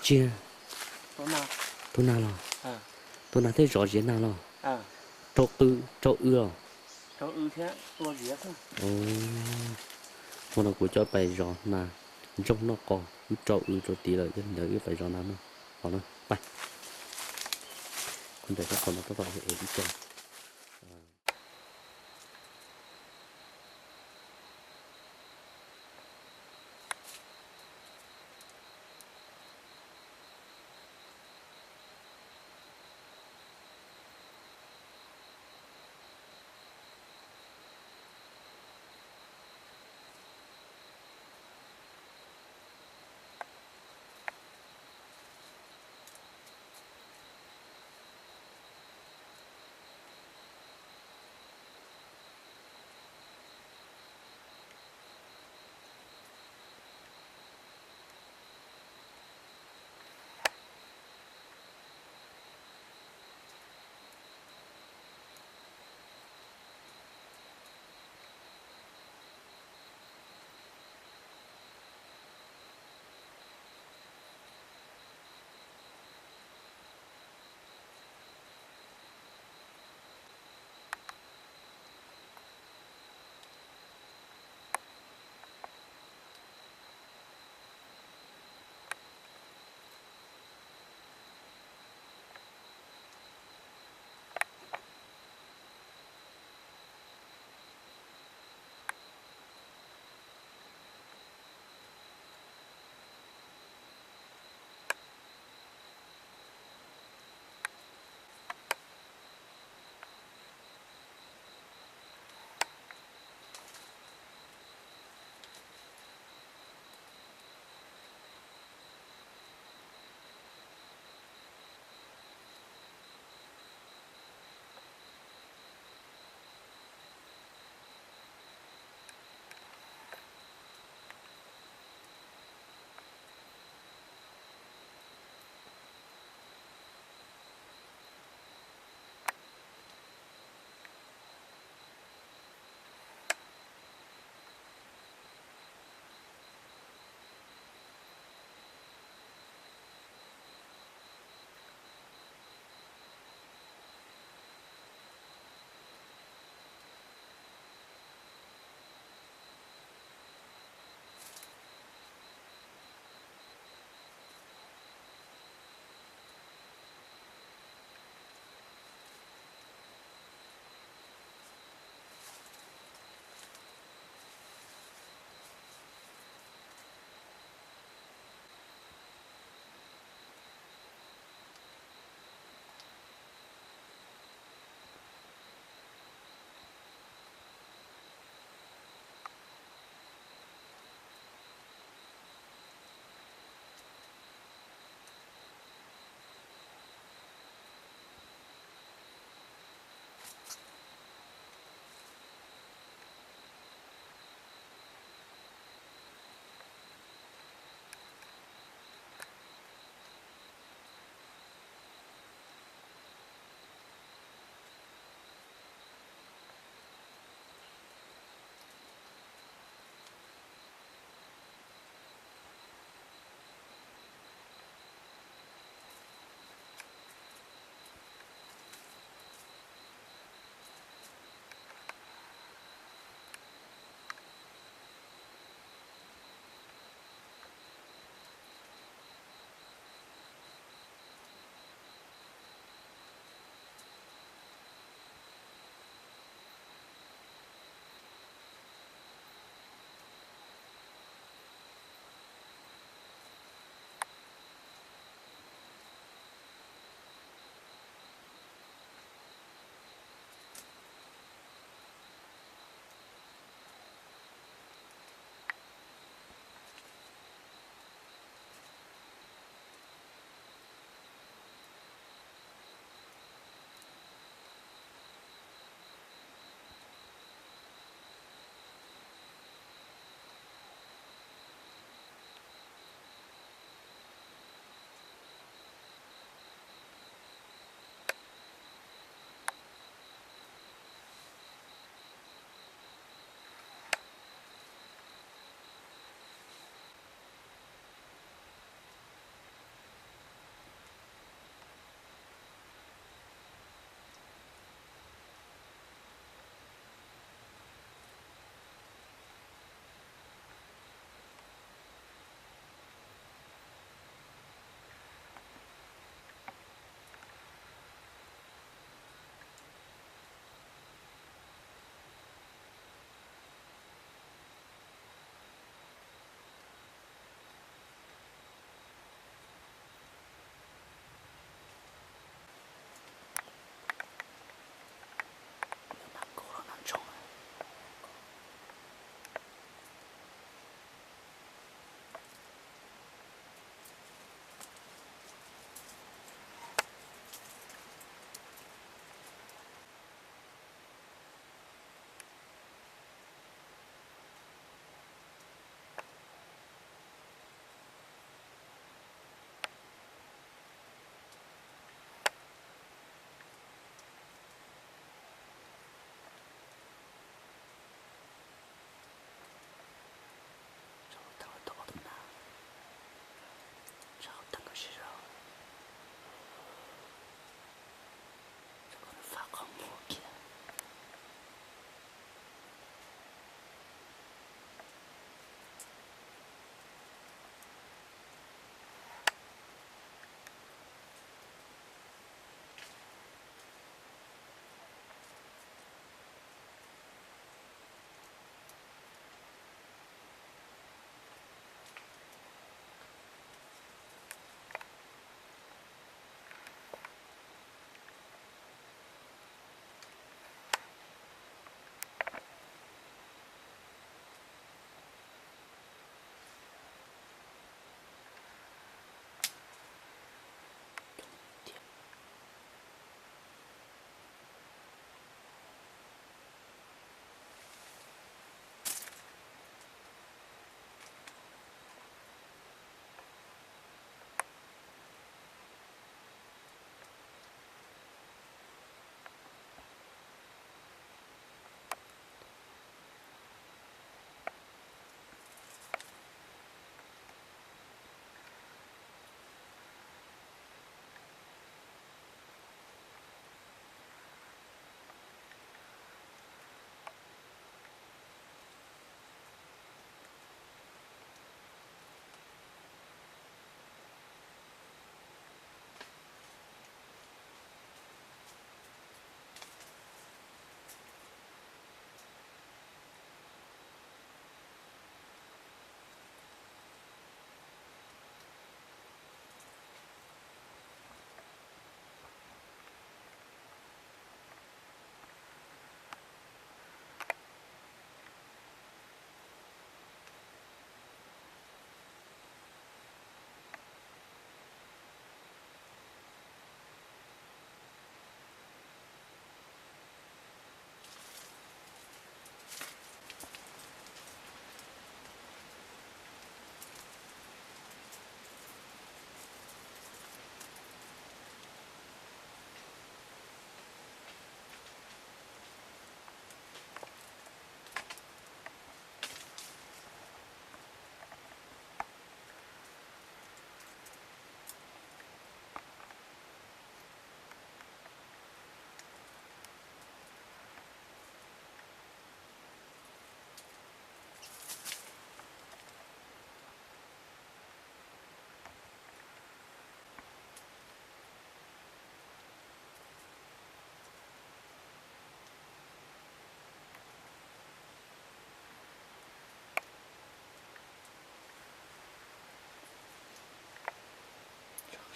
Tsis, tua nas los, tua nas thiab zov ziav nas los, rau qw, rau w los. Hmo no kuv coj pais zov nas ntsoog noj qos, wb rau w rau tid lawm, yog ntawd wb pais zov nas noj qos na. Pais, qhov ntawm rau qos no tab tom ev ib co.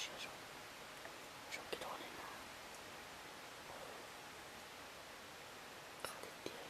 Siab zoo, zoo kawg li na. Qab tiag tiag.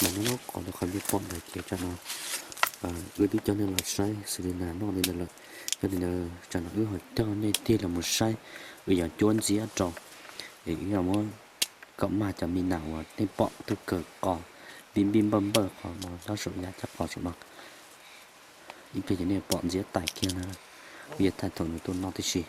Hnub no qhov ntawd qhov nej pom ntawd ces tsam no wb twb coj nej los saib xws li nas noj li ntawd lawm. Yog li ntawd tsam no wb ho coj nej tig los mus saib wb yuav cuab ntxiab rau. Es wb yuav muab kom mag cov me nas uas nej pom tub kawg qos npij npij npawj npawj qhov no nyob saum yav caj qos saum no. Ib pliag ces nej pom ntxiab tais kiag na. Wb yuav thaij thaum nws tuaj noj tib si.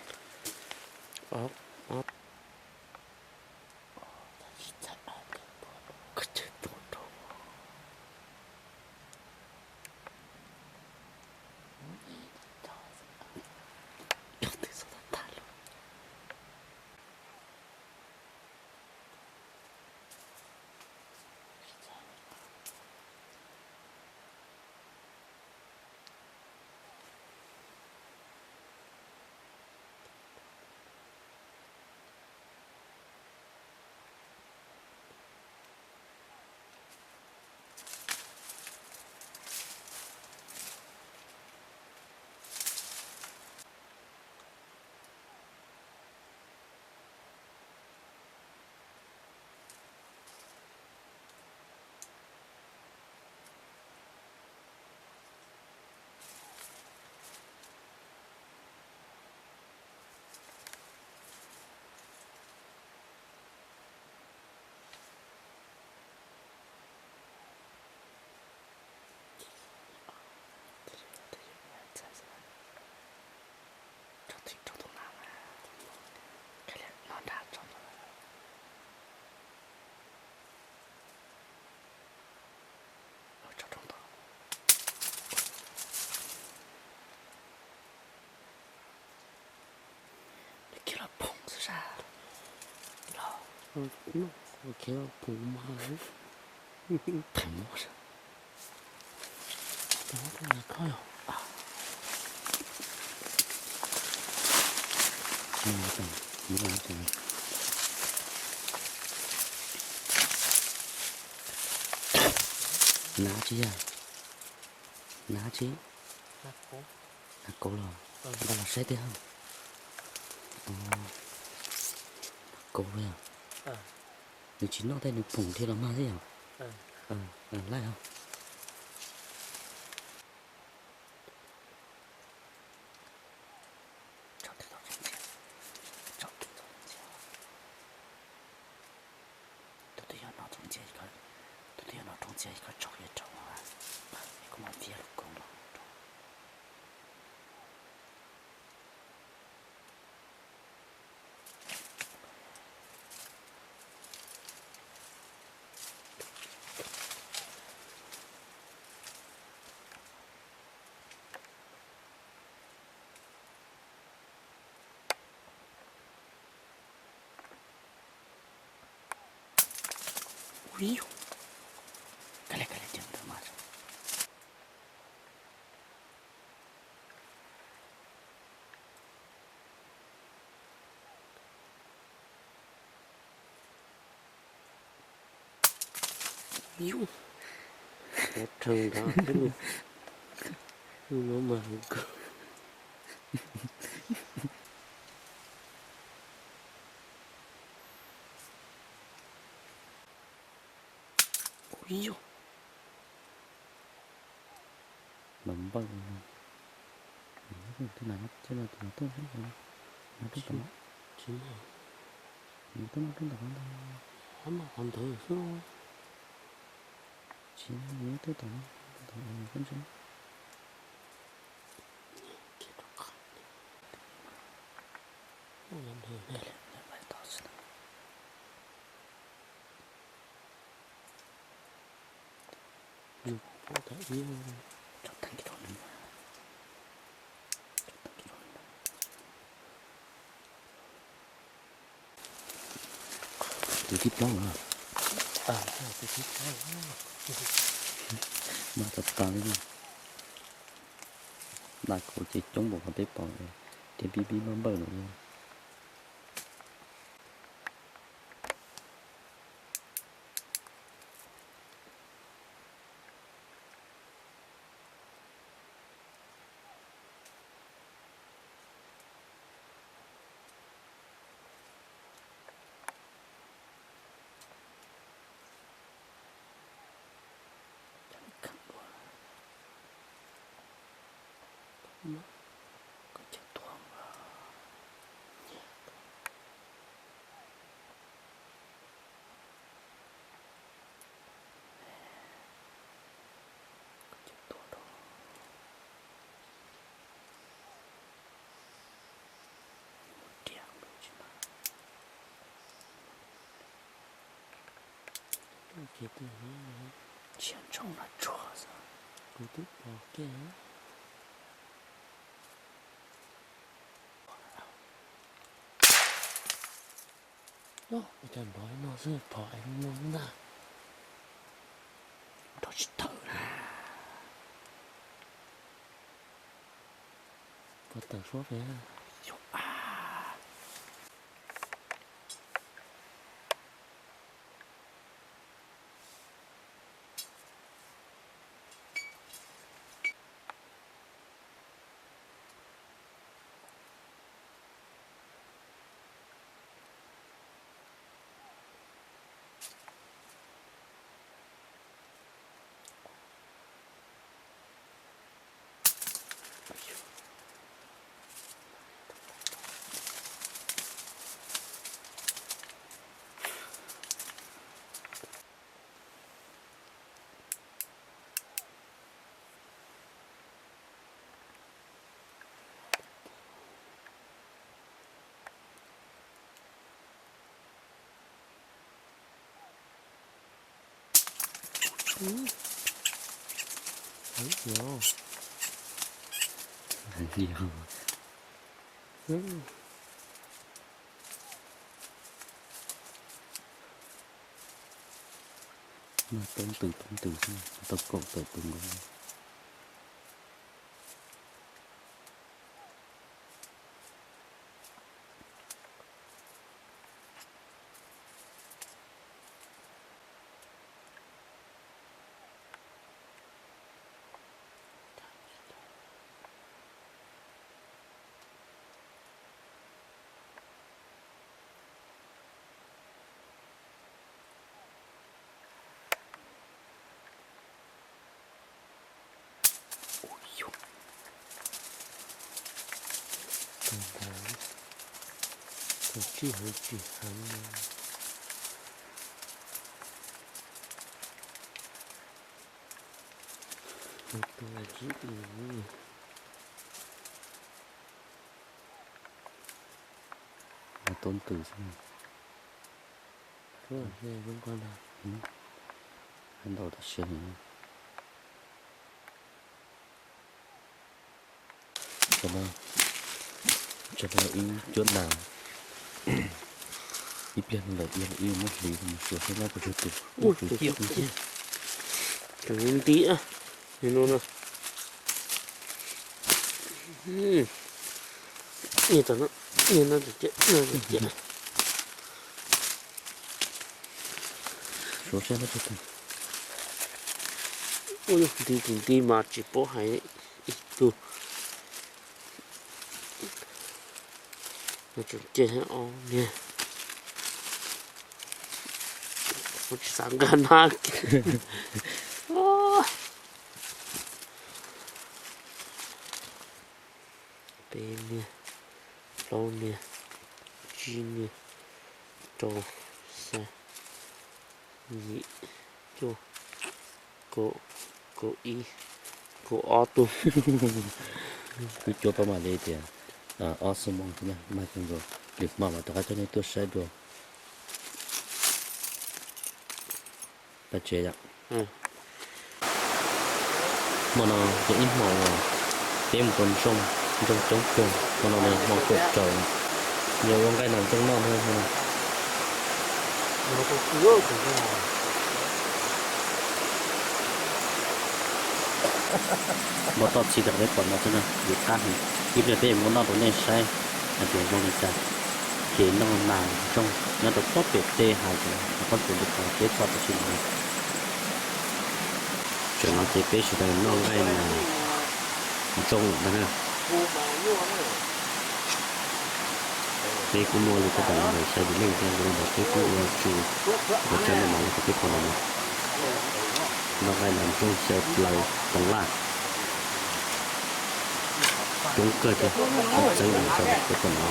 Khiav los phoom xwb sas. Los, khiav los phoom mas. Pheej mob sas. Mob koj yog. Nav tsi yog? Nav tsi? Nav kauv los? Nqa los saib tiag. Nav kauv los yog? Nws tsis noj tej, nws phoom dhia los mag xwb yog? Laij os. Tus twg yog noj tsoom ntxiag, tus twg yog noj tsoom ntxiag koj tso kiag rau, es kuv mam fiab lub koog los rau. Ui yog, kab li kab li cov ntawd mas. Yus, ua rhees nrad xwb, no mas kawg. Ua yus, los npawj, tus nas no tsis no tus no tuaj xwb, no tuaj tom no, tsis no, no tuaj no tuaj tom no ntag, qhov ntawd xwb. Tsis no nws tuaj tom no, tom no koj ntsia. Tus thib plaub los? Mas tas tas li no. Nas kauv ces coob npaum qhov peb pom, dhia pib pib npawj npawj no. Koj cov tuag, koj cov tuag rau, mus riam tsis mas. Ces twb, tsiaj ntshoo no tsuag xwb. Kuv twb pom kiag. Ua cas nrov no xwb, phom es muag ntag. Nrov tsis tawm na. Puas tawm suab pem? Mas toob ntws toob ntws xwb, tau kaum tawm tus nkaus. Tus ntawd, tus tsib heev tsis heev. Tus tsib heev. Toob ntws xwb. Zoo nkauj ntag. Ntau tam sim. Tam no, tam no ib cuab nas, ib pliag no lawm ib muab hliv mus suav saib nyob puas tsawg tus. Ua tus ciaj tus ciaj. Tam no nti, no no. Niag tam no, niag no tus ciaj, no tus ciaj. Suav saib nyob puas tsawg tus. Ua nti tus nti mas tsis paub hais ib tug. Tseem ceg ob niag. Tsis xav nkag na. Peb niag, plaub niag, tsib niag, rau, xya, yim, cuaj, kaum, kaum ib, kaum ob tug. Kuv cuab pab mam li tias ob xuab moos xwb na, mag kawg nkaus, lwm hmo mam rov qab coj nej tuaj saib dua. Pab tsev yom. Hmo no yog ib hmo uas peb mus rau ntsooj, ntsooj coob kawg, hmo no yog hmo kaum rau, yog ua nqaij nas ntsooj noj ntag hmo no. Npau taws txhij rau peb pom no xwb na, yus qab heev. Ib pliag peb yuav muab noj rau nej saib hais tias zoo li cas. Ces noj nas ntsooj nyob rau pob pem tej hav zoov, pob tsuas li qhov peb txoj tam sim no. Tam no ces peb sawv daws noj nqaij nas ntsooj ntag na. Peb kuj muaj li tab tom ntawd xya yim leej thiab, ntawd peb kuj ua tsu ua tsab no mas los rau peb pom no mas noj nqaij nas ntsooj xyaw plaws tas laj. Coob kawg thiab, txeeb txeeb cov tom no.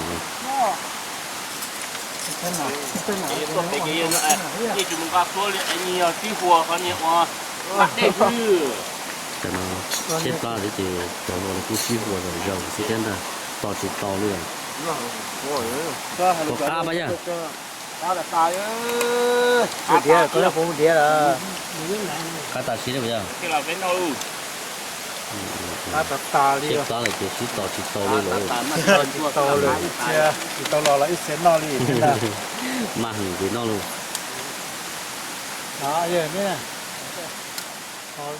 Yeej tsis mus nqa suab li, nyias tib huas qhov niag ua dej xwb. Cov no tshaib plab thiab ces cov hluas no kuj sib huas zom zaws xwb thiab ntag, tos tsis tau li. Puas qab pab yawg? Qab tas siab li puas yog? Tshaib plab lawm ces sib tos tsis tau li lawm. Tsis tau los los ib txhia noj li. Mas heev ces noj lauj.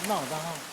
Noj tau.